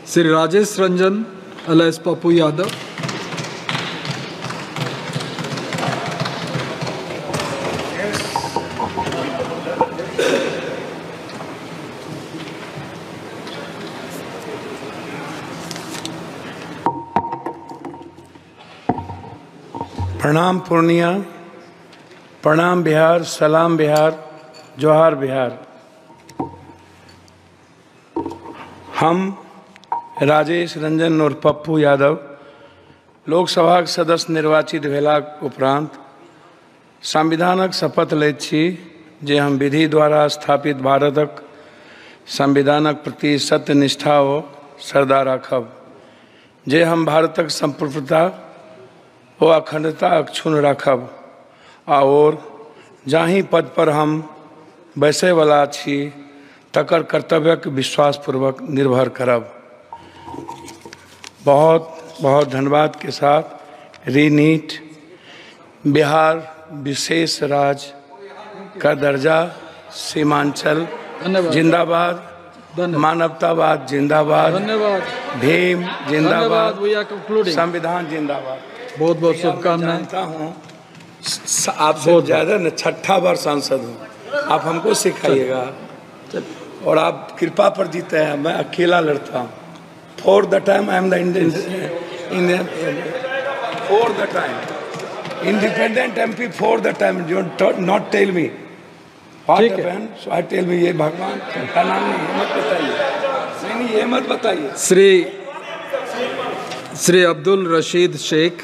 Shri Rajesh Ranjan LS Pappu Yadav. प्रणाम पूर्णिया, प्रणाम बिहार, सलाम बिहार, जोहार बिहार। हम राजेश रंजन और पप्पू यादव लोकसभाक सदस्य निर्वाचित भेलाक उपरांत संविधानक शपथ लैत छी जे हम विधि द्वारा स्थापित भारतक संविधानक प्रति सत्यनिष्ठा ओ श्रद्धा राखब, जे हम भारतक संप्रभुता ओ अखंडता अक्षुण्ण राखब आओर जाहि पद पर हम बैसैवला छी तकर कर्तव्यक विश्वासपूर्वक निर्भर करब। बहुत बहुत धन्यवाद के साथ रीनीट बिहार विशेष राज्य का दर्जा, सीमांचल जिंदाबाद, मानवतावाद जिंदाबाद, भीम जिंदाबाद, संविधान जिंदाबाद। बहुत बहुत शुभकामनाएं। हूँ आपसे ज़्यादा न, छठा बार सांसद हूँ, आप हमको सिखाइएगा और आप कृपा पर जीते हैं, मैं अकेला लड़ता हूँ। For the time I am the Indian, for the time independent MP, for the time you not tell me what happen, so I tell me ये भगवान का नाम नहीं, ये मत बताइए, नहीं नहीं ये मत बताइए। श्री अब्दुल रशीद शेख।